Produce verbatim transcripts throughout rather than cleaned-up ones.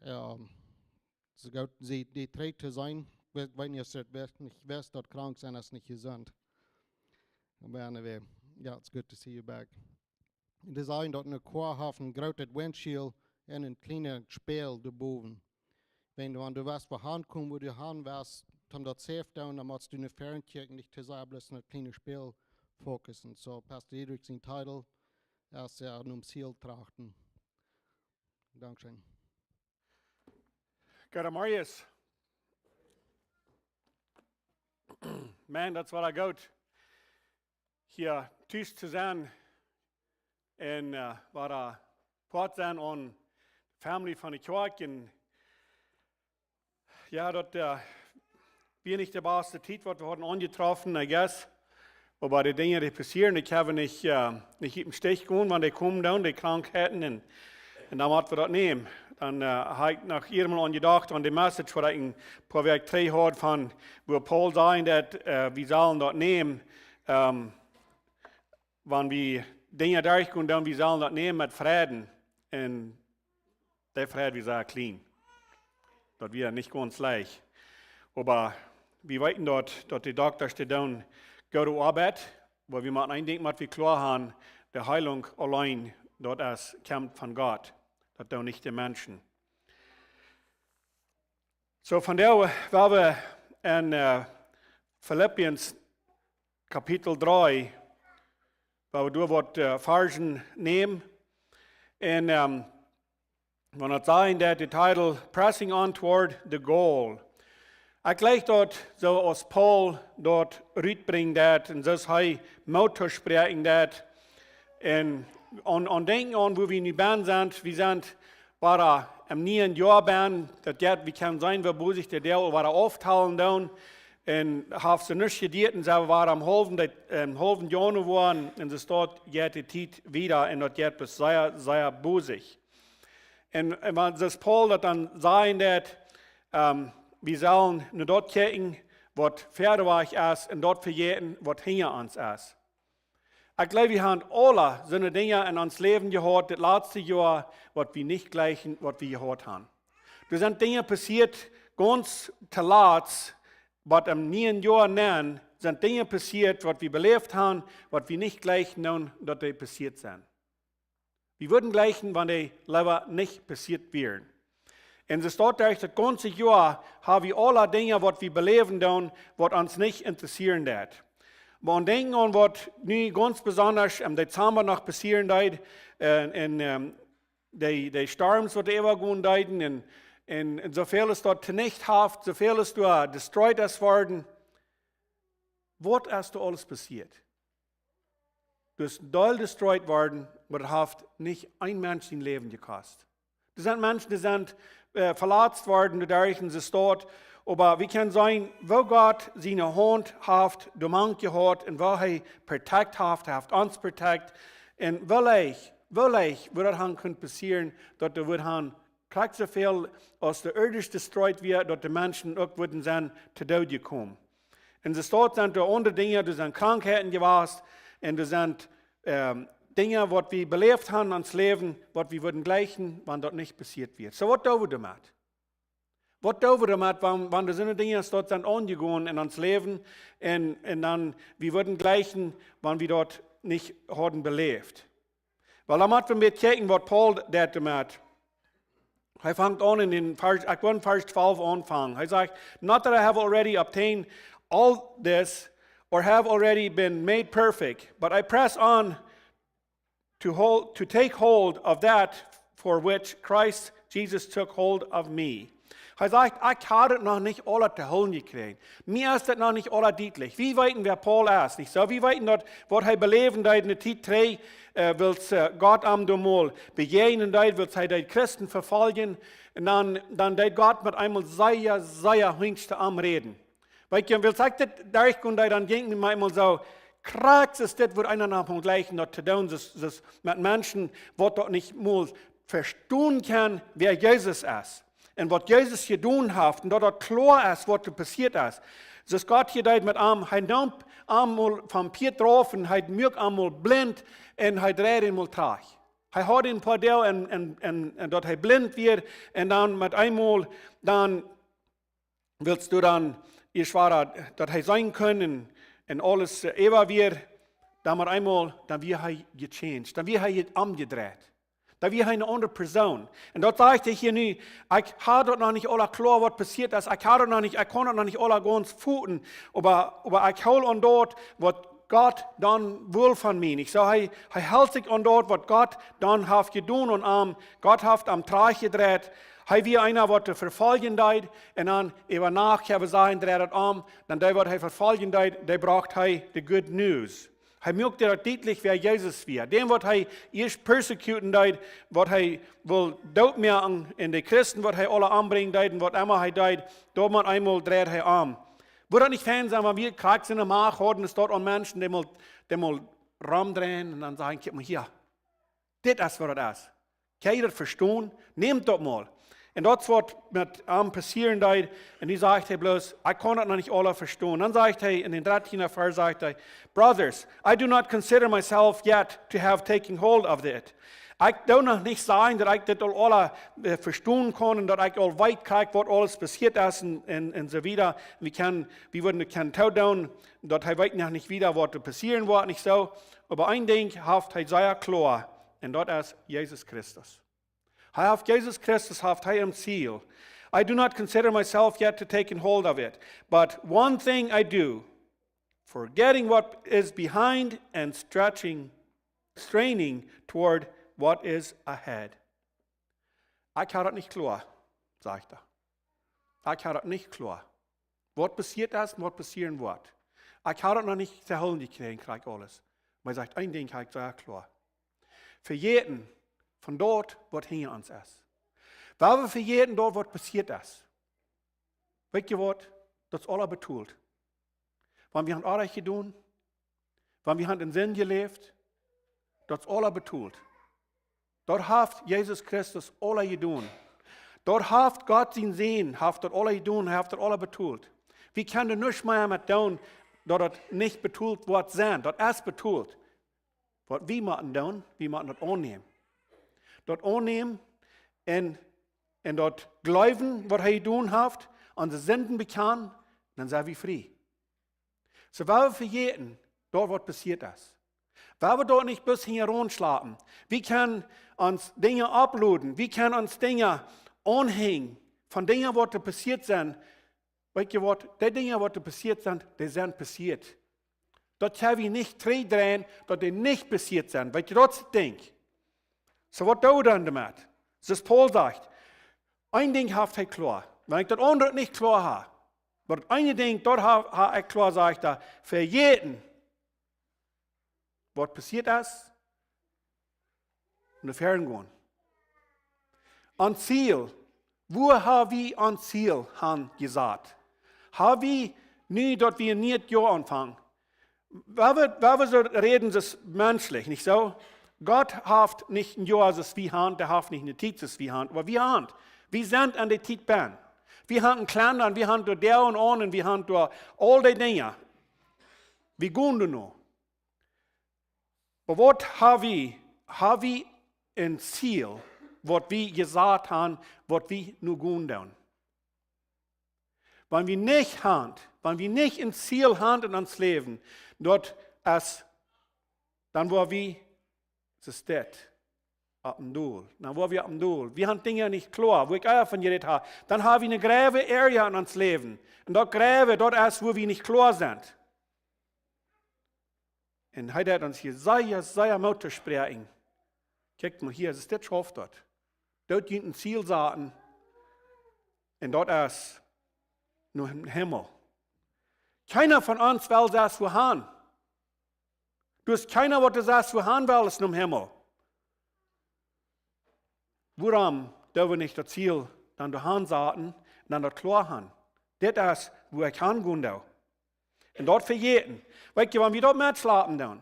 Ja, es goot, see, die trigj to seenen. Wan jie daut nich wist, daut krank sennen es nich jesunt. Oba anyway, yeah, it's good to see you back. Dee sajen daut een Koa haft een grootet windshield un een kjlienet Spieejel doabowen. Wan, wan du west wua han komen, wua du han west, om daut safe to doonen, dan motst du no wieren kjikjen, nich to sea bloos en daut kjliene Spieejel fokussen. So, Pastor Diedrich sien Titel es, ja, nom Ziel trachten. Dankscheen. Good, Marius. Man, daut wia goot, hia tus to sennen un, äh, wada Poat sennen aun de Family von de Kjoakj. Un jo, daut, äh, wia nich de baste Tiet, waut wie hauden aunjetroffen, I guess. Oba de Dinja, dee passieren, ekj hab nich, äh, nich ut dän Stich jegonen, wan dee komen doonen, de Krankheiten, un, un dan mott wie daut nämen. Dan, äh, hab ekj noch eemol aun jedocht, aun de Message, waut ekj een poa Wäakj trigj haud von, wua Paul säd daut, äh, wie sellen daut nämen, ähm, wan wie Dinja derchgonen, dan wie sellen daut nämen met Fräd. Un de Fräd wia sea kjlien. Daut wia nich gaunz leicht. Oba wie weeten daut, daut de Doktasch dee doonen goode Oabeit, oba wie motten een Dinkj mott wie kloa haben, de Heilunk auleen, daut es, kjemt von Gott. Daut doonen nich de Menschen. So, vondoag, wua wie en, äh, Filippenzen Kapitel dree, wua wie doa waut, äh, Varzen nämen. Un, ähm, wan daut sajen deit, de Titel Pressing On Toward the Goal. Ekj jleich daut, soo aus Paul daut rutbrinjen deit un soo aus hee Moot toospräakjen deit, un aun, aun denkjen aun, wua wie nu bennen sent. Wie sent wada em nieen Joa bennen. Daut jeit, wie kjennen seenen, woo bosich de Doag wada auftalen doonen. Un haft sikj nuscht jeendat, un sent wada em haulwen, de, em haulwen Joa woaren. Un soo steit, jeit de Tiet wieda. Un daut jeit bloos sea, sea bosich. Un, un wan, soo aus Paul daut dan sajen deit, ähm, wie sellen no daut kjikjen, waut wieda wajch es, un daut vejäten, waut hinja ons es. Ekj jleew, wie haben aula soone Dinja en ons Läwen jehaut, dit latste Joa, waut wie nich jlikjen, waut wie jehaut haben. Doa sent Dinja passieet, gaunz toolatst, waut em nieen Joa nenn, sent Dinja passieet, waut wie beläft haben, waut wie nich jlikjen, daut dee passieet sent. Wie wudden jlikjen, wan dee leewa nich passieet wieren. Un soo steit daut, daut gaunze Joa hab wie aula Dinja, waut wie beläwen doonen, waut ons nich interessieren deit. Oba aun denkjen aun, waut nu gaunz besonda em Dezamba noch passieren deed, äh, un, ähm, de, de Storms, waut doa äwagonen deeden, un, un, un soo väl es doa tonicht haft, soo väl es doa destroyed es worden. Waut es doa aules passieet? Doa es een Deel destroyed worden, oba daut haft nich een Mensch sien Läwen jekost. Doa sent Menschen, dee sent, äh, veletzt worden doaderch, un soo steit. Oba wie kjennen seenen, woo Gott siene Haunt haft doamank jehaut un woo hee protect haft, hee haft ons protect. Un woo leicht, woo leicht wudd daut han kunt passieren, daut doa wudd han krakjt soo väl aus de Ieed destroyed wia, daut de Menschen uk wudden sennen to Doot jekomen. Un soo steit, sent doa aundre Dinja, doa sent Krankheiten jewast, un doa sent, ähm, Dinja, waut wie beläft haben en ons Läwen, waut wie wudden jlikjen, wan daut nich passieet wia. So, waut doo wie doamet? Waut doo wie doamet, wan, wan doa soone Dinja sent aunjegonen en ons Läwen, un, un dan, wie wudden jlikjen, wan wie daut nich hauden beläft? Well, dan mott wie een bät kjikjen, waut Paul doa doamet. Hee fangt aun en dän Varsch, ekj well en Varsch twalf aunfangen. Hee sajcht, "Not that I have already obtained all this or have already been made perfect, but I press on to hold, to take hold of that for which Christ Jesus took hold of me." Hee sajcht, "Ekj hab daut noch nich aula to hoolen jekjräajen. Mie es daut noch nich aula dietlich." Wie weeten, wäa Paul es, nich soo? Wie weeten daut, waut hee beläwen deed en de Tiet trigj, äh, wiels, äh, Gott am doa mol bejäajnen deed, wiels hee deed Christen vefoljen. Un dan, dan deed Gott met eemol sea, sea hunjst to am räden. Weetst, wiels ekj dit derchkjeem, dan jinkj mie eemol soo, krakjt es dit, woo eena noch mol jlikjt daut to doonen, soo, soo met Menschen, waut daut nich mol vestonen kjennen, wäa Jesus es. Un waut Jesus jedonen haft, un daut daut kloa es, waut doa passieet es. Soo aus Gott hia deed met am, hee neem am mol vom Pieet rauf un hee muak am mol blint un hee dreid am mol trigj. Hee haud een poa Doag un, un, un, un daut hee blint wia un dan met eemol, dan wist hee dan, ea wada, daut hee seenen kunn un, un aules, äh, äwa wia, dan met eemol, dan wia hee gechanged, dan wia hee omjedreit. Dan wia hee eene aundre Persoon. Un daut sajcht hee hia nu, ekj haud daut noch nich aula kloa, waut passieet es. Ekj haud daut noch nich, ekj kunn daut noch nich aula gaunz foten. Oba, oba ekj hool aun daut, waut Gott dan wull von mie. Nich soo, hee, hee helt sikj aun daut, waut Gott dan haft jedonen aun am. Gott haft am trajchtjedreit. Hee wia eena, waut to vefoljen deed. Un dan äwa Nacht, ekj wudd sajen, dreid daut om. Dan dee, waut hee vefoljen deed, dee brocht hee de good news. Hee muak daut dietlich, wäa Jesus wia. Dän, waut hee ieescht persecuten deed, waut hee wull dootmoaken, un de Christen, waut hee aula ombrinjen deed, un waut emma hee deed, doa met eemol dreid hee om. Wudd daut nich fein sennen, wan wie krakjt soone Macht hauden, es daut aun Menschen, dee mol, dee mol romdreien un dan sajen, kjikj mol hia. Dit es, waut daut es. Kjenn jie daut vestonen? Nämt daut mol. Un daut es, waut met am passieren deed. Un nu sajcht hee bloos, ekj kunn daut noch nich aula vestonen. Dan sajcht hee en dän dartieenden Varsch, sajcht hee, brothers, I do not consider myself yet to have taken hold of it. Ekj doo noch nich sajen, daut ekj dit aul aula, äh, vestonen kaun un daut ekj aul weet krakjt, waut aules passieet es un, un, un soo wieda. Wie kjennen, wie wudden daut kjennen toodoonen, daut hee weet noch nich wieda, waut doa passieren woat, nich soo. Oba een Dinkj haft hee sea kloa, un daut es Jesus Christus. Hee haft Jesus Christus, haft hee em Ziel. I do not consider myself yet to take hold of it, but one thing I do, forgetting what is behind and stretching, straining toward what is ahead. Ekj haud daut nich kloa, sajcht hee. Ekj haud daut nich kloa, waut passieet es un waut passieren woat. Ekj haud daut noch nich to hoolen jekjräajen, krakjt aules. Oba hee sajcht, een Dinkj haud ekj sea kloa. Vejäten von daut, waut hinja ons es. Wan wie vejäten daut, waut passieet es. Weet jie waut? Daut es aula betolt. Wan wie haben Onrajcht jedonen, wan wie haben en Sind jeläft, daut es aula betolt. Daut haft Jesus Christus aula jedonen. Daut haft Gott sien Sän, haft daut aula jedonen, hee haft daut aula betolt. Wie kjennen nuscht mea met doonen, daut daut nich betolt woat sennen. Daut es betolt. Waut wie motten doonen, wie motten daut aunnämen. Daut aunnämen un, un daut jleewen, waut hee jedonen haft, onse Sinden bekjanen, dan sent wie frie. Soo, wan wie vejäten, daut waut passieet es. Wan wie doa nich bloos hinjaraun schlapen. Wie kjennen ons Dinja opploden. Wie kjennen ons Dinja aunhenjen von Dinja, waut doa passieet sent. Weet jie waut? Dee Dinja, waut doa passieet sent, dee sent passieet. Daut kjenn wie nich trigjdreien, daut dee nich passieet sent. Weet jie, daut es daut Dinkj. Soo, waut doo wie dan doamet? Soo aus Paulus sajcht, een Dinkj haft hee kloa. Wan ekj daut aundre nich kloa hab, oba daut eene Dinkj, daut hab, hab ekj kloa, sajcht hee, vejäten, waut passieet es, un no väaren gonen. Ons Ziel, wua hab wie ons Ziel han jesat? Hab wie nu, daut wie een nieet Joa aunfangen? Wan wie, wan wie soo räden, es menschlich, nich soo? Gott haft nich een Joa, soo aus wie han, dee haft nich eene Tiet, soo aus wie han, oba wie han, wie sent aun de Tiet bennen. Wie han een Kalenda un wie han doa Doag un aun un wie han doa aul dee Dinja. Wie gonen doano. Oba waut hab wie, hab wie een Ziel, waut wie jesat han, waut wie no gonen doonen? Wan wie nich han, wan wie nich een Ziel han en ons Läwen, daut es, dan woa wie, soo aus dit, opp een Dol. Dan woa wie opp een Dol. Wie han Dinja nich kloa, wua ekj ea von jerät hab. Dan hab wie eene jriewe Area en ons Läwen. Un daut jriewe, daut es, wua wie nich kloa sent. Un hee deit ons hia sea, sea Moot toospräakjen. Kjikjt mol hia, es dit, schauft daut. Doot junt een Ziel saten. Un daut es no dän Himmel. Kjeena von ons well sest wua han. Doa es kjeena, waut sest wua han well, es nom Himmel. Wuarom doo wie nich daut Ziel dan doa han saten un dan daut kloa han? Dit es, wua ekj han gonen doo. Un daut vejäten. Weet jie, wan wie daut metschlapen doonen,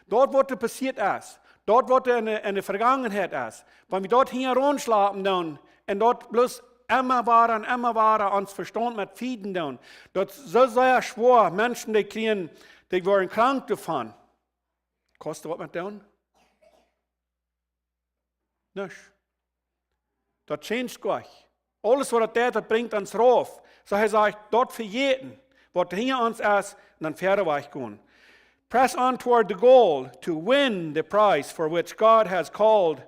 daut waut doa passieet es, daut waut doa en de, en de Vergangenheit es, wan wie daut hinjaraun schlapen doonen un daut bloos emma wada un emma wada ons Vestaunt met fieden doonen, daut es soo sea schwoa, Menschen, dee kjrieen, dee woaren krank doavon. Kaust du waut met doonen? Nuscht. Daut changet nuscht. Aules waut daut deit, daut brinjt ons rauf. Soo hee sajcht, daut vejäten, waut hinja ons es, un dan wieda wajch gonen. Press on toward the goal to win the prize for which God has called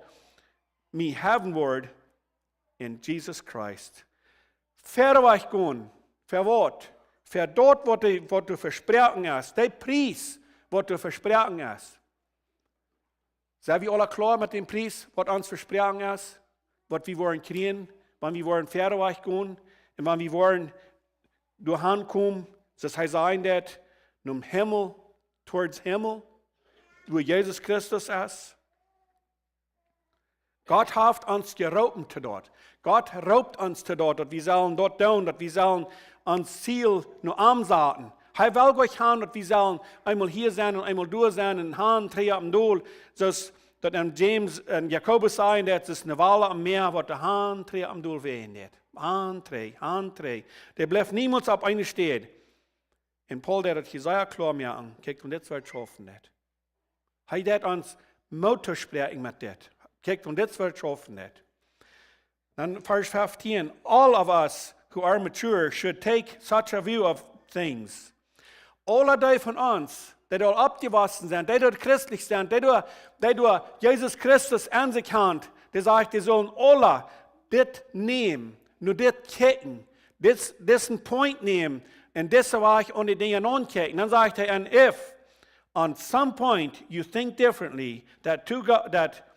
me heavenward in Jesus Christ. Wieda wajch gonen. Fa waut? Fa daut waut du, waut du vesproaken hast. De Pries waut du vesproaken hast. Sent wie aula kloa met dän Pries waut ons vesproaken es? Waut wie woaren kjrieen, wan wie woaren wieda wajch gonen un wan wie woaren doahan komen, soo aus hee säd, nom Himmel, towards Himmel, wua Jesus Christus es? Gott haft ons jeroopen to daut. Gott roopt ons to daut, daut wie sellen daut doonen, daut wie sellen ons Ziel no am saten. Hee well nich han, daut wie sellen eemol hia sennen un eemol doa sennen un han trigj opp un dol, soo aus daut en James un Jakobus säden, daut es ne Wal aum Mäa, waut doa han trigj opp un dol ween deit. Han trigj, han trigj. Dee blift niemols opp eene Städ. Un Paulus deit daut hia sea kloa moaken. Kjikj, un dit woat schaufen, dit. Hee deit ons Moot toospräakjen met dit. Kjikj, un dit woat schaufen, dit. Dan Varsch fefteen. All of us who are mature should take such a view of things. Aule dee von ons, dee doa oppjewossen sent, dee doa christlich sent, dee doa, dee doa Jesus Christus aun sikj haben, dee sajcht, dee sellen aule dit nämen, no dit kjikjen, dis, disen Punkt nämen un dise Wajch aun de Dinja aunkjikjen. Dan sajcht hee, and if on some point you think differently, that to God, that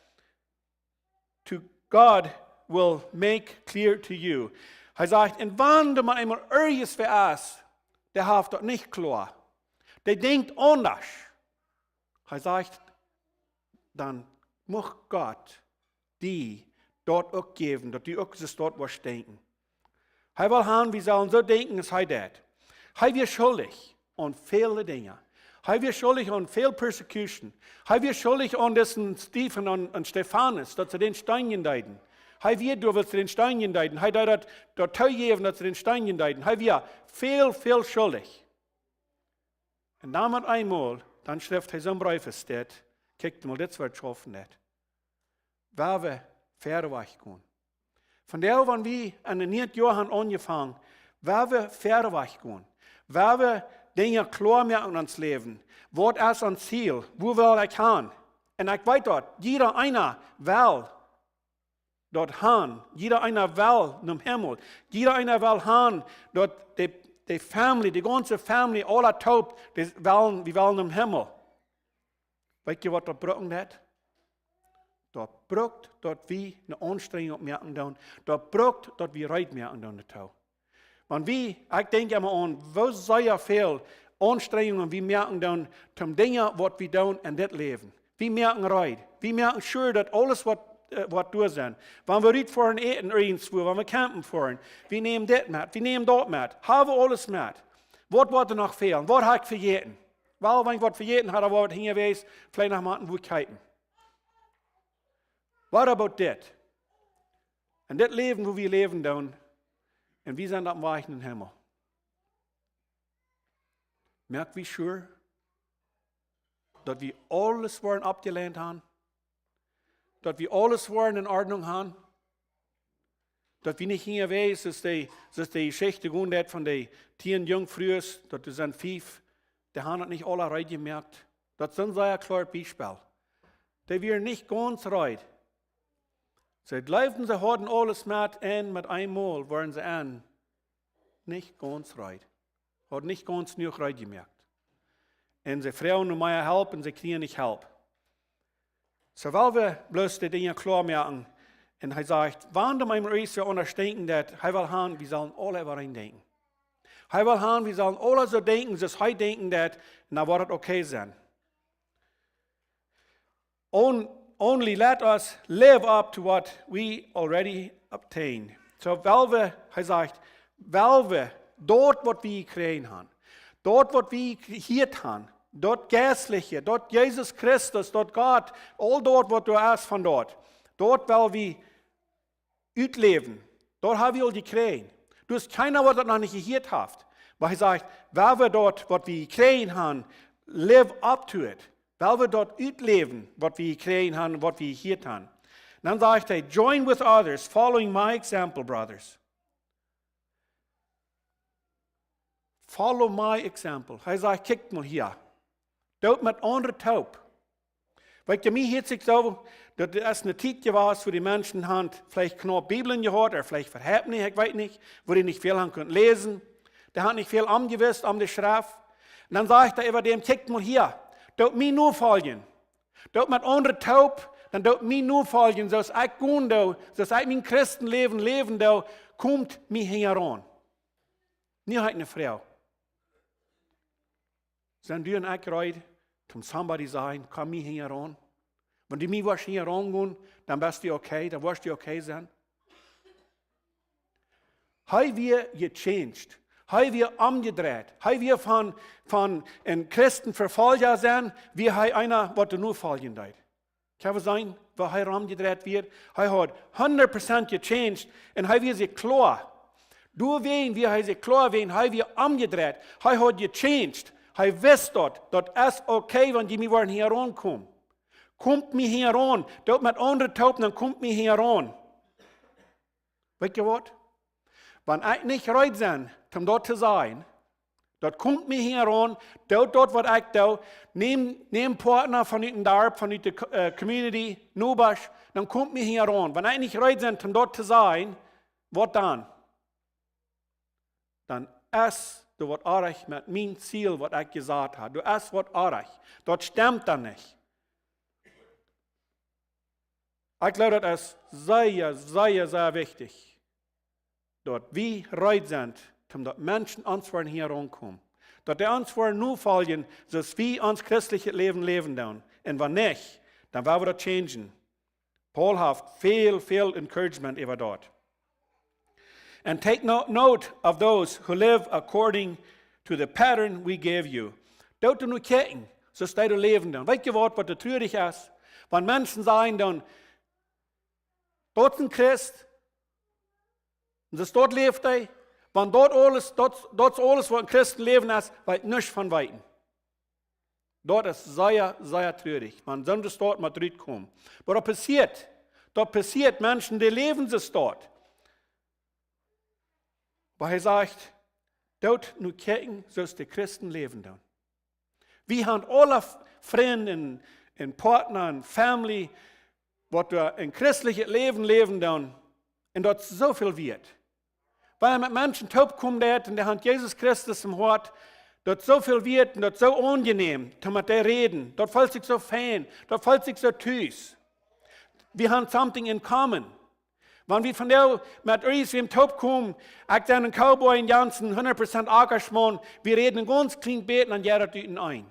to God will make clear to you. Hee sajcht, un wan doa mau eemol irjentwäa es, dee haft daut nich kloa, dee denkjt aundasch. Hee sajcht, dan mucht Gott die daut uk jäwen, daut du uk soo daut woascht denkjen. Hee well han, wie sellen soo denkjen aus hee deit. Hee wia schuldich aun väle Dinja. Hee wia schuldich aun väl Persecution. Hee wia schuldich aun disen Stephen, aun, aun Stefanus, daut see dän steenjen deeden. Hee wia doa, waut see dän steenjen deeden. Hee deed daut, daut toojäwen, daut see dän steenjen deeden. Hee wia väl, väl schuldich. Un dan met eemol, dan schrift hee soon Breef, es dit, kjikj mol, dit woat schaufen, dit. Wua wie wieda wajch gonen. Von doa, wan wie aun daut niee Joa han aunjefongen, wua wie wieda wajch gonen. Wua wie Dinja kloa moaken en ons Läwen. Waut es ons Ziel? Wua well ekj han? Un ekj weet daut, jieda eena well daut han. Jieda eena well nom Himmel. Jieda eena well han, daut de, de Family, de gaunze Family, aula toop, dee wellen, wie wellen nom Himmel. Weetst du, waut daut brukt, daut? Daut brukt, daut wie ne Aunstrenjunk moaken doonen. Daut brukt, daut wie reed moaken doonen doatoo. Wan wie, ekj denkj emma aun, woo sea väl Aunstrenjungen wie moaken doonen, toom Dinja, waut wie doonen en dit Läwen. Wie moaken reed. Wie moaken sure, daut aules waut, äh, waut doa sent. Wan wie rutfoaren äten irjentwua, wan wie campen foaren, wie nämen dit met, wie nämen daut met. Haben wie aules met? Waut woat doa noch fälen? Waut hab ekj vejäten? Well, wan ekj waut vejäten haud, dan woat et hia jewast, veleicht noch mau een Buak kjeepen. What about dit? En dit Läwen, wua wie läwen doonen, un wie sent oppem Wajch nom Himmel. Moak wie sure, daut wie aules woaren aufjelehnt haben, daut wie aules woaren en Ordnunk haben, daut wie nich hia jewast, soo aus de, soo aus de Jeschicht gonen deit von de tieen Junkfrues, daut doa sent fief, dee haben daut nich aula reed jemoakt. Daut es een sea kloaret Biespel. Dee wieren nich gaunz reed. See jleewden, see hauden aules met, un met eemol wieren see aun nich gaunz reed. Hauden nich gaunz jenuach reed jemoakt. Un see fruagen no mea Help un see kjrieen nich Help. Soo well wie bloos de Dinja kloa moaken. Un hee sajcht, wan doa mau eena irjentwua aundasch denkjen deit, hee well han, wie sellen aule äwareen denkjen. Hee well han, wie sellen aule soo denkjen, soo aus hee denkjen deit, dan woat et okay sennen. On-, only let us live up to what we already obtained. Soo well wie, hee sajcht, well wie daut, waut wie jekjräajen haben, daut, waut wie jehieet haben, daut Jeistliche, daut Jesus Christus, daut Gott, aul daut, waut doa es von daut, daut well wie utläwen. Daut hab wie aul jekjräajen. Doa es kjeena, waut daut noch nich jehieet haft. Oba hee sajcht, well wie daut, waut wie jekjräajen haben, live up to it. Well wie daut utläwen, waut wie jekjräajen haben, waut wie jehieet haben. Dan sajcht hee: "Join with others, following my example, brothers." Follow my example. Hee sajcht: "Kjikjt mol hia. Doot met aundre toop." Weetst, mie hieet sikj soo, daut et es eene Tiet jewast, wua dee Menschen han veleicht knapp Bibel jehuat, ooda veleicht veheftich, ekj weet nich, wua dee nich väl han kunt läsen. Dee han nich väl aunjewist aun de Schreft. Un dan sajcht hee äwa däm: "Kjikjt mol hia. Doot mie nofoljen. Doot met aundre toop, dan doot mie nofoljen, soo aus ekj gonen doo, soo aus ekj mien Christenläwen läwen doo, komt mie hinjaraun." Nu hab ekj eene Froag. Sent du un ekj reed, om somebody sajen: "Komm mie hinjaraun"? Wan du mie woascht hinjaraun gonen, dan best du okay, dan woascht du okay sennen. Hee wia gechanged. Hee wia omjedreit. Hee wia von, von een Christenvefolja sennen, wia hee eena, waut doa nofoljen deed. Kjenn wie seenen, woo hee omjedreit wia? Hee haud hundat Prozent gechanged un hee wia sikj kloa. Doawäajen wia hee sikj kloa, wäajen hee wia omjedreit. Hee haud gechanged. Hee wist daut, daut es okay, wan jie mie woaren hinjaraun komen. Komt mie hinjaraun. Doot met aundre toop, dan komt mie hinjaraun. Weetst waut? Wan ekj nich reed sie, om daut to sajen, daut: "Komt mie hinjaraun, doot daut, waut ekj doo, nämt, nämt Poatna von ut daut Darp, von ut de, äh, community, Nobasch, dan komt mie hinjaraun." Wan ekj nich reed sie, om daut to sajen, waut dan? Dan es doa waut oajch met mien Ziel, waut ekj jesat hab. Doa es waut oajch. Daut stemt dan nich. Ekj jleew, daut es sea, sea, sea wichtich, daut wie reed sent, om daut Menschen ons woaren hinjaraun komen. Daut dee ons woaren nofoljen, soo aus wie ons christeljet Läwen läwen doonen. Un wan nich, dan woa wie daut changen. Paul haft väl, väl encouragement äwa daut. "And take no-, note of those who live according to the pattern we gave you." Doot doano kjikjen, soo aus dee doa läwen doonen. Weetst waut, waut doa truarich es? Wan Menschen sajen dan: "Daut es een Christ, un soo läft hee." Wan daut aules, daut, daut es aules, waut een Christenläwen es, well ekj nuscht von weeten. Daut es sea, sea truarich, wan soone Sort mott rutkomen. Oba daut passieet, daut passieet, Menschen, dee läwen soo. Oba hee sajcht: "Doot nu kjikjen, soo aus de Christen läwen doonen." Wie haben aule F-, Frind un, un Poatna un Family, waut doa een christeljet Läwen läwen doonen, un daut es soo väl wieet. Wan eena met Menschen toopkomen deit un dee haben Jesus Christus em Hoat, daut es soo väl wieet un daut es soo aunjenäm, om met dee to räden. Daut feelt sikj soo fein, daut feelt sikj soo tus. Wie haben something in common. Wan wie vondoag met irjentwäm toopkomen, ekj sie een Cowboy un Jansen, hundat Prozent Ackerschmaun, wie räden een gaunz kjlien bät un dan jeit daut utenaunda.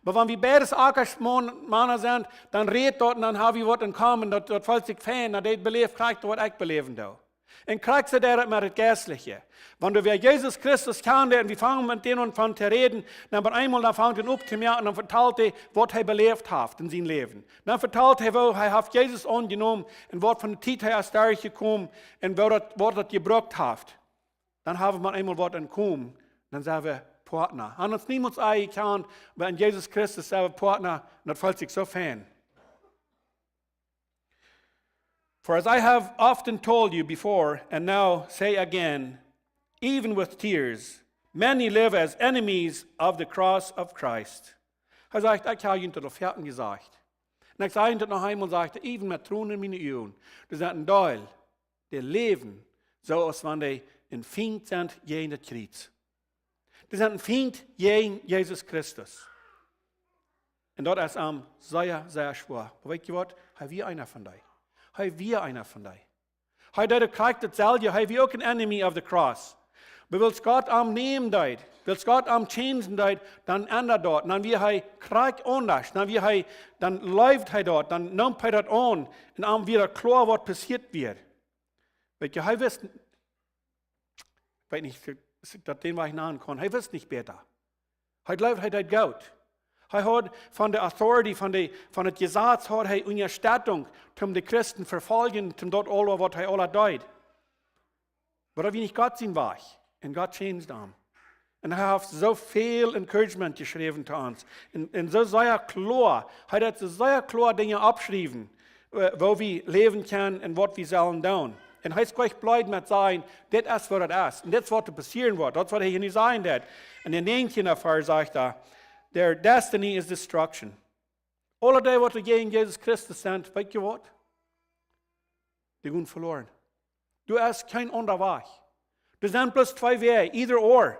Oba wan wie beides Ackerschmaun, Mana sent, dan rät daut un dan hab wie waut in common, daut, daut feelt sikj fein, daut dee beläft krakjt waut ekj beläwen doo. Un krakjt soo es daut met daut Jeistliche. Wan wie Jesus Christus kjanen un wie fangen met dän aun von to räden, dan opp eemol dan fangt hee aun to moaken un dan vetalt hee, waut hee beläft haft en sien Läwen. Dan vetalt hee, woo hee haft Jesus aunjenomen un waut fa eene Tiet hee es derchjekomen un woo daut, waut daut jebrukt haft. Dan haben wie eemol waut in common, dan sent wie Poatna. Haben ons niemols aul jekjant, oba en Jesus Christus sent wie Poatna, un daut feelt sikj soo fein. "For as I have often told you before, and now say again, even with tears, many live as enemies of the cross of Christ." Hee sajcht: "Ekj hab junt daut aul foaken jesajcht. Un ekj saj junt daut noch eemol," sajcht hee, "even met Tronen en miene Uagen." Doa sent een Deel, dee läwen soo aus wan dee een Fient sent jäajen daut Kjriez. Dee sent een Fient jäajen Jesus Christus. Un daut es am sea, sea schwoa. Oba weetst waut? Hee wia eena von dee. Hee wia eena von dee. Hee deed krakjt daut selwje. Hee wia uk een enemy of the cross. Oba wiels Gott am nämen deed, wiels Gott am changen deed, dan endat daut. Dan wia hee krakjt aundasch. Dan wia hee, dan leewd hee daut. Dan neem hee daut aun. Un am wia daut kloa, waut passieet wia. Weetst, hee wist, ekj weet nich, aus ekj daut dän Wajch nanen kaun. Hee wist nich bäta. Hee jleewd, hee deed goot. Hee haud von de authority, von de, von daut Jesaz haud hee Unjastettunk, om de Christen vefoljen, om daut aules, waut hee aules deed. Oba daut wia nich Gott sien Wajch. Un Gott changed am. Un hee haft soo väl encouragement jeschräwen to ons. Un, un soo sea kloa. Hee deed soo sea kloa Dinja oppschriewen. äh, woo wie läwen kjennen un waut wie sellen doonen. Un hee es jlikj bleed met sajen, dit es waut et es. Un dit es waut doa passieren woat. Daut es waut hee hia nu sajen deed. En dän näajentieenden Varsch sajcht hee, their destiny is destruction. Aule dee waut doa jäajen Jesus Christus sent, weetst du waut? Dee gonen veloaren. Doa es kjeen aundra Wajch. Doa sent bloos twee Wäaj, either or.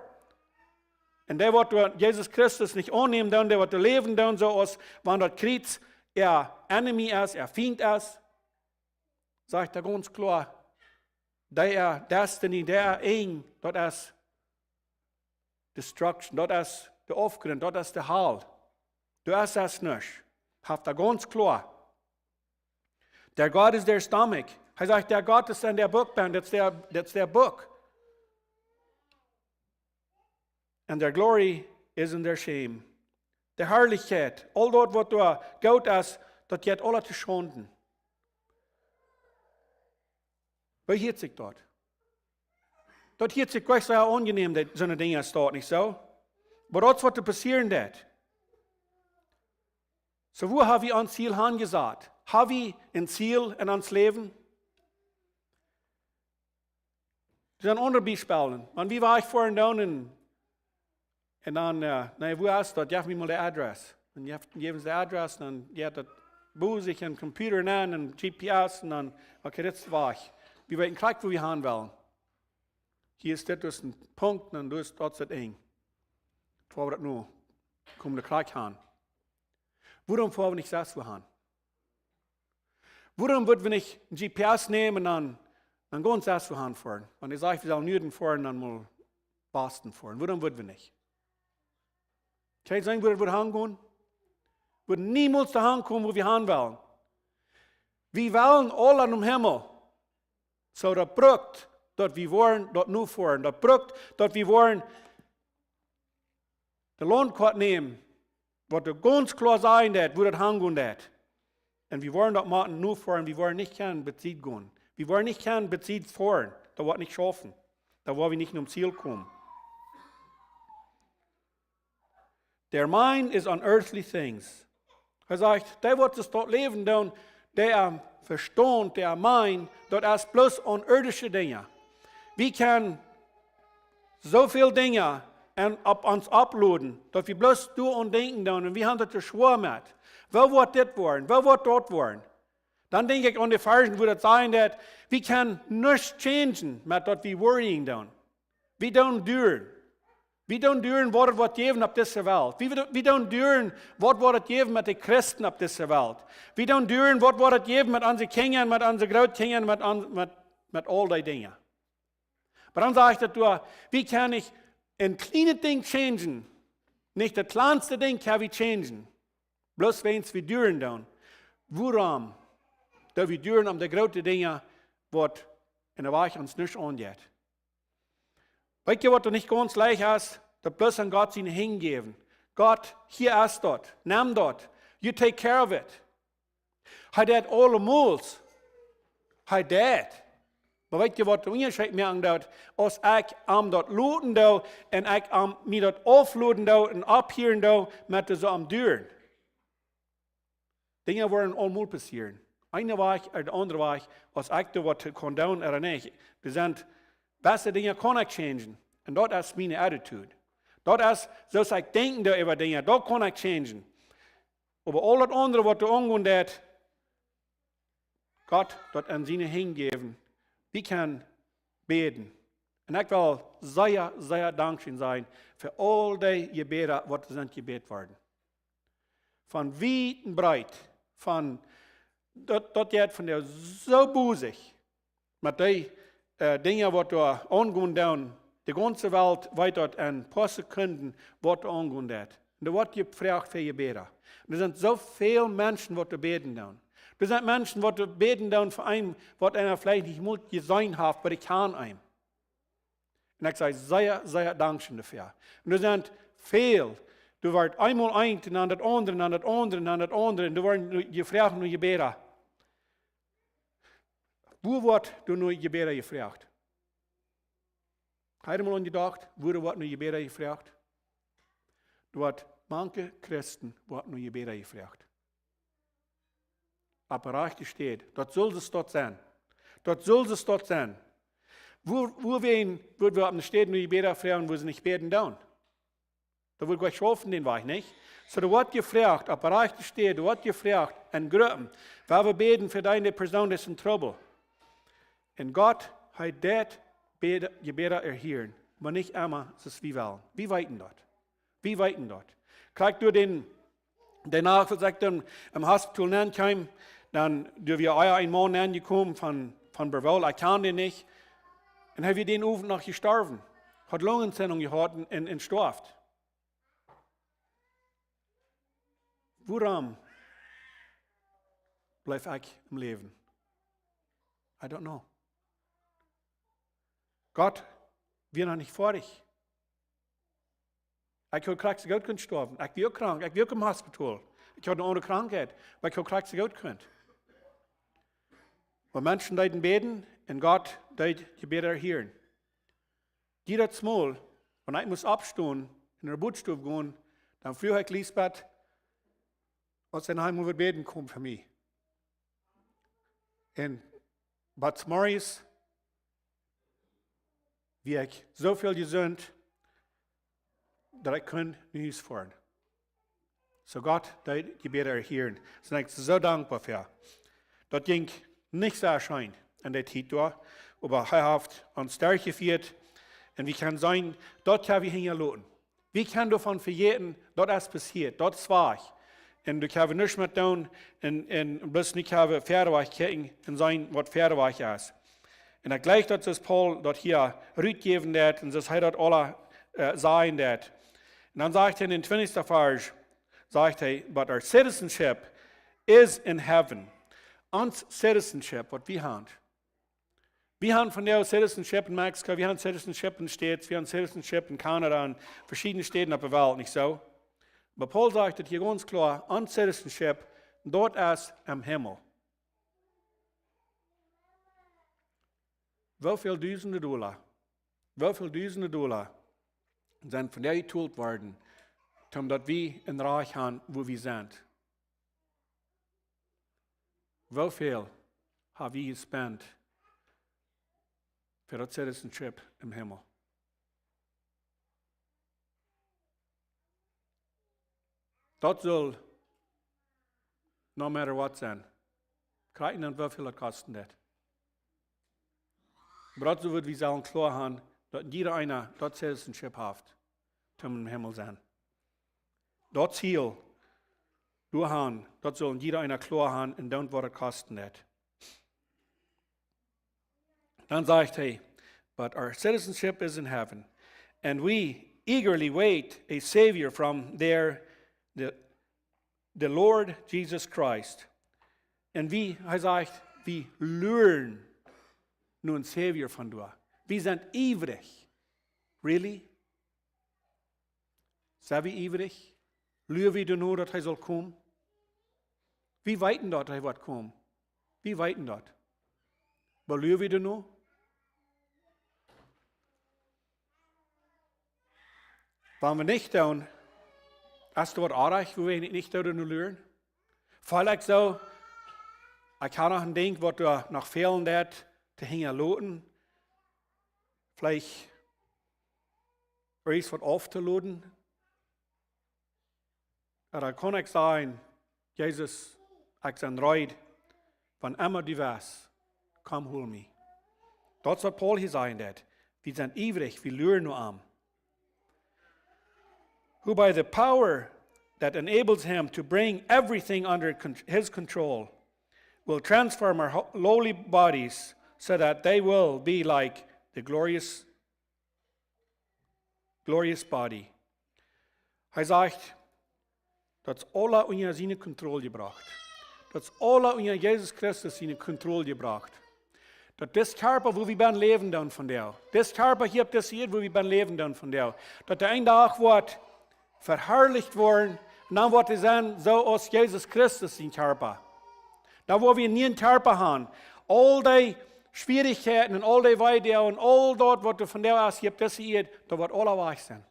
Un dee waut doa Jesus Christus nich aunnämen doonen, dee waut doa läwen doonen, soo aus wan daut Kjriez äa enemy es, äa Fient es, sajcht hee gaunz kloa, dee äa destiny, dee äa Enj, daut es destruction, daut es de Aufgrunt, daut es de Hal. Doa es et nich. Haft hee gaunz kloa. Their God is their stomach. Hee sajcht, däa Gott es en däa Buck, daut es däa, daut es däa Buck. And their glory is in their shame. De Harlichkjeit, aul daut waut doa goot es, daut jeit aula to Schaunden. Woo hieet sikj daut? Daut hieet sikj jlikj sea aunjenäm, daut soone Dinja es daut, nich soo? Oba daut es waut doa passieren deit. Soo, wua ha wie ons Ziel aunjesat? Ha wie een Ziel en ons Läwen? Doa sent aundre Biespels. Wan wie wajchfoaren doonen un, un dan, äh, nä, wua es daut? Jeff mie mol de Adress. Dan jeff, jeff ons de Adress, dan jeit daut Buak sikj en Computer nenn un G P S un dan, okay, dit es wajch. Wie weeten jlikj, wua wie han wellen. Hia es dit, doa es een Punkt, un doa es daut, daut Enj. Wua wie daut nu, komen de Kjoakj han. Wuarom foa wie nich sest wua han? Wuarom wudden wie nich een G P S nämen un dan, dan gaunz sest wua han foaren? Wan hee sajcht, wie sellen Norden foaren, dan mol Westen foaren. Wuarom wudden wie nich? Kjenn jie seenen, wua wie han gonen? Wudden niemols doa han komen, wua wie han wellen. Wie wellen aula nom Himmel. Soo, daut brukt, daut wie woaren daut nu foaren. Daut brukt, daut wie woaren de Launtkoat nämen, waut doa gaunz kloa sajen deit, wua daut han gonen deit. Un wie woaren daut motten nu foaren, wie woaren nich kjennen bie Sied gonen. Wie woaren nich kjennen bie Sied foaren, daut woat nich schaufen. Dan woa wie nich nom Ziel komen. Their mind is on earthly things. Hee sajcht, dee waut doa stoakj läwen doonen, dee äa Vestaunt, dee äa mind, daut es bloos aun irdische Dinja. Wie kjennen soo väl Dinja en, opp ons aufloden, daut wie bloos doaraun denkjen doonen, un wie han daut too schwoa met. Woo woat dit woaren? Woo woat daut woaren? Dan denkj ekj aun de Varschen, wua daut sajen deit, wie kjennen nuscht changen met daut wie worrying doonen. Wie doonen duren. Wie doonen duren, waut et woat jäwen opp dise Welt. Wie, wie doonen duren, waut woat et jäwen met de Christen opp dise Welt. Wie doonen duren, waut woat et jäwen met onse Kjinja, met onse Grootkjinja, met on-, met, met aul dee Dinja. Oba dan sajcht et doa, wie kjennen nich een kjlienet Dinkj changen, nich daut kjlanste Dinkj kjenn wie changen. Bloos wäajens wie duren doonen. Wuarom? Daut wie duren om de groote Dinja, waut en de Wajch ons nuscht aunjeit. Weetst du, waut doa nich gaunz leicht es? Daut bloos aun Gott siene Henj jäwen. Gott, hia es daut. Nemm daut. You take care of it. Hee deit aulemol. Hee deit. Oba weetst du, waut de Unjascheet moaken deit? Aus ekj am daut loten doo un ekj am mie daut aufloden doo un aufhieren doo, met daut soo am duren. Dinja woaren aulemol passieren. Eene Wajch ooda de aundre Wajch, aus ekj doa waut kaun doonen ooda nich. Doa sent beste Dinja kaun ekj changen. Un daut es miene attitude. Daut es, soo aus ekj denkjen doo äwa Dinja, daut kaun ekj changen. Oba aul daut aundre waut doa aungonen deit, Gott daut aun siene Henj jäwen. Wie kjennen bäden. Un ekj well sea, sea dankscheen sajen fa aul dee Jebäda waut sent jebät worden. Von wiet un breet, von daut, daut jeit von de soo bosich, met dee, äh, Dinja waut doa aungonen doonen, de gaunze Welt weet daut en poa Sekunden waut doa aungonen deit. Un doa woat jefroacht fa Jebäda. Un doa sent soo väl Menschen waut doa bäden doonen. Doa sent Menschen waut doa bäden doonen fa eenen, waut eena veleicht nich mol jeseenen haft, oba ekj kjan am. Un ekj saj sea, sea dankscheen doafäa. Un doa sent väl, doa woat eemol eent un dan daut aundre, un dan daut aundre, un dan daut aundre. Un doa woaren jefroacht no Jebäda. Wua woat doa no Jebäda jefroacht? Hast du mol aun jedocht, wua doa woat no Jebäda jefroacht? Doa woat manche Christen woat no Jebäda jefroacht. Opp de rajchte Städ. Daut sull soo doa sennen. Daut sull soo doa sennen. Woo, woo wäa, woo wie opp eene Städ nu Jebäda froagen, woo see nich bäden doonen? Daut woat jlikj schaufen dän Wajch, nich? Soo, doa woat jefroacht, opp de rajchte Städ, doa woat jefroacht, enn Gruppen. Wua wie bäden fa dee Persoon, dee es enn Trubbel. Un Gott, hee deit bäde, Jebäda erhieren, oba nich emma, soo aus wie wellen. Wie weeten daut. Wie weeten daut. Krakjt doa dän, de Nacht, aus ekj dan em Hospital nenkjeem, dan, doa wia ea een Maun nenjekomen von, von Berwoll, ekj kjand dän nich. Un hee wia dän Owent noch jestorwen. Haud Lungenentzündung jehaut un, un, un storf. Wuarom bleef ekj em Läwen? I don't know. Gott, wie noch nich foadich. Ekj haud krakjt soo goot kunt stoawen. Ekj wia uk krank, ekj wia uk em Hospital. Ekj haud eene aundre Krankheit, oba ekj haud krakjt soo goot kunt. Oba Menschen deeden bäden un Gott deed Jebäda erhieren. Jiedet Mol, wan ekj must oppstonen un no de Bodstow gonen, dan fruach ekj Lisbeth, aus see no Heim wudd bäden komen fa mie. Un bat zemorjes wia ekj soo väl jesunt, daut ekj kunn no Hus foaren. Soo Gott deed Jebäda erhieren. Soo ekj soo dankboa fa. Daut jinkj nich soo scheen enn dee Tiet doa, oba hee haft ons derchjefieet. Un wie kjennen seenen, daut ha wie hinjaloten. Wie kjennen doavon vejäten, daut es passieet, daut es wajch. Un doa kjenn wie nuscht met doonen, un, un bloos nich haben wieda wajch kjikjen un seenen waut wieda wajch es. Un ekj jleich daut, soo aus Paul daut hia rutjäwen deed, un soo aus hee daut aula, äh, sajen deed. Un dan sajcht hee en dän twintichsten Varsch, sajcht hee, "But our citizenship is in heaven." Ons citizenship, waut wie haben. Wie haben vondoag citizenship enn Mexiko, wie haben citizenship enn de States, wie haben citizenship enn Kanada un veschiedne Städen opp de Welt, nich soo? Oba Paul sajcht daut hia gaunz kloa, ons citizenship, daut es em Himmel. Woo väl dusende Dolla, woo väl dusende Dolla sent vondoag jetolt worden, om daut wie een Rajcht haben, wua wie sent? Woo väl ha wie jespent fa daut citizenship em Himmel? Daut saul no matter what sennen. Krakjt endoont woo väl daut kosten deed. Oba daut saul wie sellen kloa haben, daut jieda eena daut citizenship haft, om em Himmel sennen. Daut Ziel, doa han, daut saul jieda eena kloa haben un doonen waut et kosten deed. Dan sajcht hee, "But our citizenship is in heaven, and we eagerly wait a Savior from there, the, the Lord Jesus Christ." Un wie, hee sajcht, wie luren no een Savior von doa. Wie sent iewrich. Really? Sent wie iewrich? Lua wie doano, daut hee saul komen? Wie weeten daut hee woat komen. Wie weeten daut. Oba lua wie doano? Wan wie nich doonen, es doa waut oajch, wua wie nich, nich doano luren? Feel ekj soo, ekj hab noch een Dinkj waut doa noch fälen deed to hinjaloten. Veleicht irjent waut auftoloten. Oba dan kaun ekj sajen, "Jesus, ekj sie reed, wan emma du west, komm, hol mie." Daut es waut Paul hia sajen deed. Wie sent iewrich, wie luren no am. "Who by the power that enables him to bring everything under con-, his control will transform our ho-, lowly bodies so that they will be like the glorious, glorious body." Hee sajcht, daut es aula unja siene Kontroll jebrocht. Daut es aula unja Jesus Christus siene Kontroll jebrocht. Daut dis Kjarpa, wua wie bennen läwen doonen vondoag, dis Kjarpa hia opp dise Ieed, wua wie bennen läwen doonen vondoag, daut dee een Dach woat veharlicht woaren, un dan woat hee sennen soo aus Jesus Christus sien Kjarpa. Dan woa wie een nieen Kjarpa haben. Aul dee Schwierichkjeiten un aul dee Weedoag un aul daut waut doa vondoag es hia opp dise Ieed, daut woat aula wajch sennen.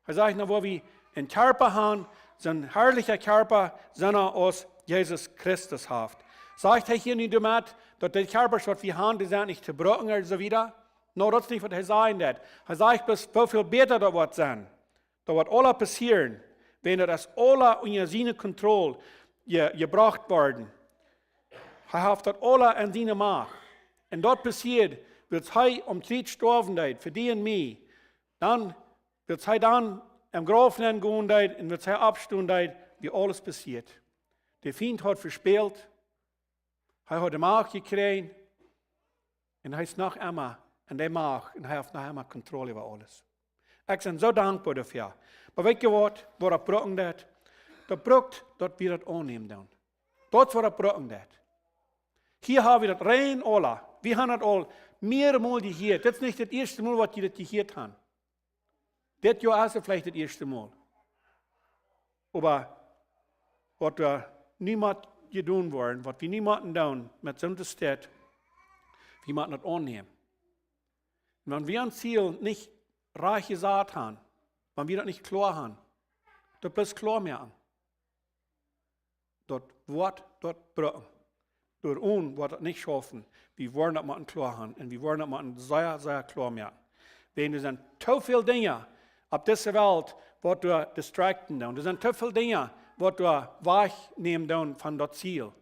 Hee sajcht, dan woa wie een Kjarpa haben, soon harlicha Kjarpa, soo aus Jesus Christus haft. Sajcht hee hia nu doamet, daut de Kjarpasch, waut wie han, dee sent nich to brucken un soo wieda? No, daut es nich, waut hee sajen deit. Hee sajcht bloos, woo väl bäta daut woat sennen. Daut woat aules passieren, wan daut es aules unja siene Kontroll je-, jebrocht worden. Hee haft daut aules en siene Macht. Un daut passieet, wiels hee aum Kjriez stoawen deed, fa die un mie. Dan, wiels hee dan em Grauf nengonen deed un wiels hee oppstonen deed, wia aules passieet. De Fient haud vespält, hee haud de Macht jekjräajen un hee es noch emma en de Macht un hee haft noch emma Kontroll äwa aules. Ekj sie soo dankboa doafäa. Oba weet jie waut, waut daut brucken deit? Daut brukt, daut wie daut aunnämen doonen. Daut es, waut daut brucken deit. Hia ha wie daut rein aula. Wie han daut aul mearemol jehieet. Dit es nich daut ieeschte Mol, waut jie daut jehieet han. Dit Joa es et veleicht daut ieeschte Mol. Oba waut wie nu motten jedonen woaren, waut wie nu motten doonen met soon Städ, wie motten daut aunnämen. Un wan wie ons Ziel nich rajcht jesat han, wan wie daut nich kloa han, daut bloos kloa moaken. Daut woat daut brucken. Doaromm woat daut nich schaufen. Wie woaren daut motten kloa han. Un wie woaren daut motten sea, sea kloa moaken. Wan doa sent too väl Dinja opp dise Welt, waut doa distracten doonen. Doa sent too väl Dinja, waut doa wajchnämen doonen von daut Ziel.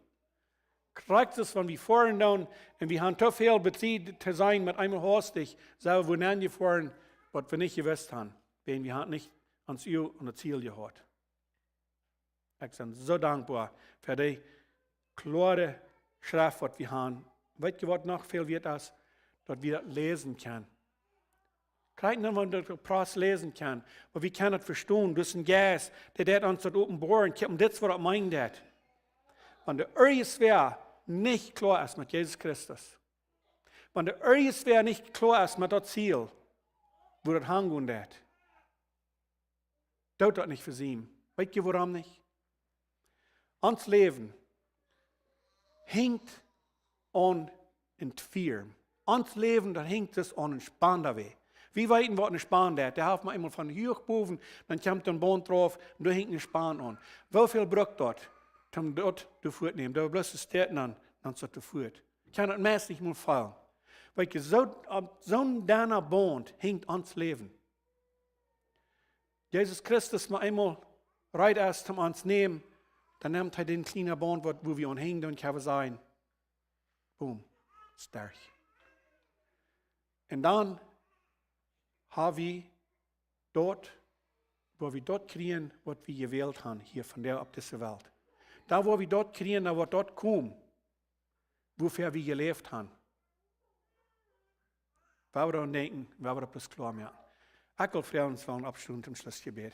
Krakjt es, wan wie foaren doonen un wie han too väl Tiet to sennen met eemol haustich, sent wie wua nenjefoaren, waut wie nich jewist han. Wan wie han nich ons Uag aun daut Ziel jehaut. Ekj sie soo dankboa fa dee kloare Schreft, waut wie han. Weet jie, waut noch väl wieet es? Daut wie daut läsen kjennen. Krakjt dan, wan wie daut opp Plautdietsch läsen kjennen, oba wie kjennen daut vestonen. Daut es een Jeist, dee deit ons daut openboaren. Kjikj, un dit es, waut daut meent. Wan doa irjentwäa nich kloa es met Jesus Christus, wan doa irjentwäa nich kloa es met daut Ziel, wua daut hangonen deit, doot daut nich vesiemen. Weet jie, wuarom nich? Ons Läwen hinjt aun een Fia. Ons Läwen, daut hinjt soo aun een Span doabie. Wie weeten, waut een Span deit. Dee haft mau eemol von huach bowen, dan kjemt een Baunt drauf un doa hinjt een Span aun. Woo väl brukt daut, om daut doa fuat to nämen? Daut bloos to stäakjen, dan, dan es daut doa fuat. Kjenn daut meist nich mol faulen. Weet jie, soo, opp soon denna Baunt hinjt ons Läwen. Jesus Christus mau eemol reed es, om ons to nämen, dan nemt hee dän kjlienen Baunt, waut, wua wie aun hinjen doonen, kjenn wie sajen, boom, sterk. Un dan ha wie daut, wua wie daut kjrieen, waut wie jewält han hia vondoag opp dise Welt. Dan wua wie daut kjrieen, dan woat daut komen, wuafäa wie jeläft han. Wie woaren doaraun denkjen, wie woaren daut bloos kloa moaken. Ekj well froagen, ons wellen oppstonen toom Schlussjebäd.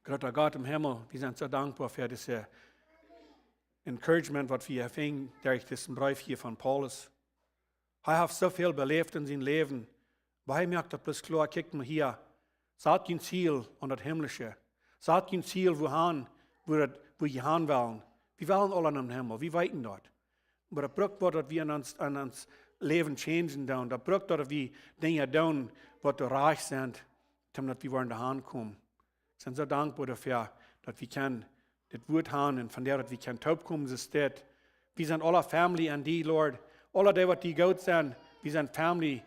Groota Gott em Himmel, wie sent soo dankboa fa dise Encouragement, waut wie finjen derch disen Breef hia von Paulus. Hee haft soo väl beläft en sien Läwen, oba hee moakt daut bloos kloa, kjikj mol hia, sat jun Ziel aun daut Himlische. Sat jun Ziel, wua han, wua daut, wua jie han wellen. Wie wellen aula nom Himmel, wie weeten daut. Oba daut brukt waut, daut wie en ons, en ons Läwen changen doonen. Daut brukt daut, daut wie Dinja doonen, waut doa rajcht sent, om daut wie woaren doa han komen. Ekj sie soo dankboa doafäa, daut wie kjennen dit Wuat han un vondoag, daut wie kjennen toopkomen, soo es dit. Wie sent aula Family en die, Lord. Aula dee, waut die goot sent, wie sent Family.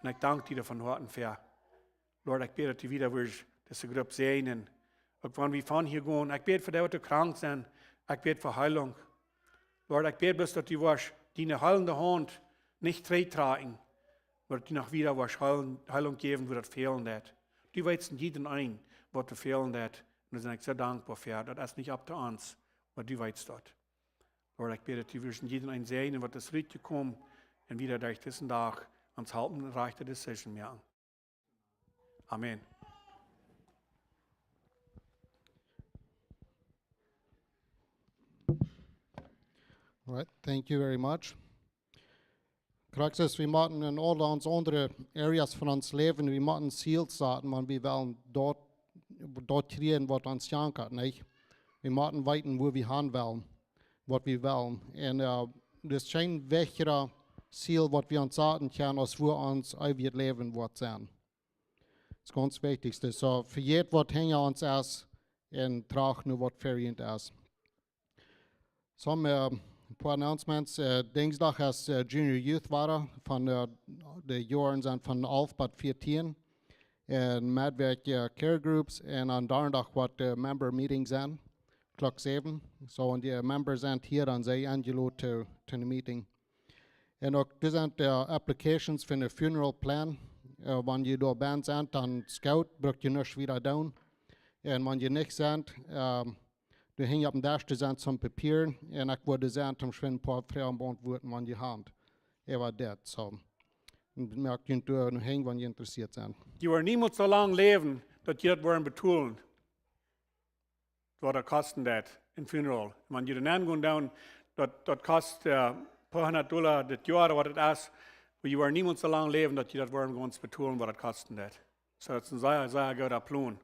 Un ekj dank die doa von Hoaten fa. Lord, ekj bäd, daut du wada woascht dise Grupp säajnen. Uk wan wie von hia gonen, ekj bäd fa dee, waut krank sent. Ekj bäd fa Heilunk. Lord, ekj bäd bloos, daut du woascht diene heilende Haunt nich trigjtrakjen, oba daut du noch wada woascht Heil-, Heilunk jäwen, wua daut fälen deit. Du weetst en jieda een, waut doa fälen deit. Un doa sie ekj soo dankboa fa. Daut es nich opp to ons, oba du weetst daut. Lord, ekj bäd, daut du woascht en jieda een säajnen, waut es rutjekomen, un wada derch disen Dach ons halpen, de rajchte Decision moaken. Amen. All right, thank you very much. Krakjt soo, wie motten en aul ons aundre Areas von ons Läwen, wie motten Ziels saten, wan wie wellen daut, daut kjrieen, waut ons jankat, nich? Wie motten weeten, wua wie han wellen, waut wie wellen. Un, äh, daut es kjeen wichtjret Ziel, waut wie ons saten kjennen, aus wua ons eewjet Läwen woat sennen. Daut es gaunz wichtich. Soo, vejät, waut hinja ons es, un tracht nu waut fa junt es. Some, äh, poa announcements. Äh, Dinsdach es, äh, Junior Youth wada von, äh, de Joaren sent von alf bat vieetieen. Un Meddach, äh, Care Groups. Un aum Donnadach woat de Member Meeting sennen, Klock säwen. So, wan de Members sent hia, dan sent see enjeloden to, to de Meeting. Un uk, doa sent de Applications fa de Funeral Plan. Äh, wan jie doa bie sent, dan es goot, bruck jie nuscht wieda doonen. Un wan jie nich sent, ähm, doa hinjen oppem Desch, doa sent some Papieren. Un ekj wudd sennen, om schwind een poa Froagen beauntwuaden, wan jie haben. Äwa daut, so. Un moakt junt doa no hinjen, wan jie interessieet sent. Jie woaren niemols soo lang läwen, daut jie daut woaren betolen, waut daut kosten deit, een Funeral. Wan jie doa nenn gonen doonen, daut, daut kost, äh, poa hundat Dolla daut Joa, waut daut es, oba jie woaren niemols soo lang läwen, daut jie daut woaren gonen betolen, waut daut kosten deit. So, daut es een sea, sea gooda Plon.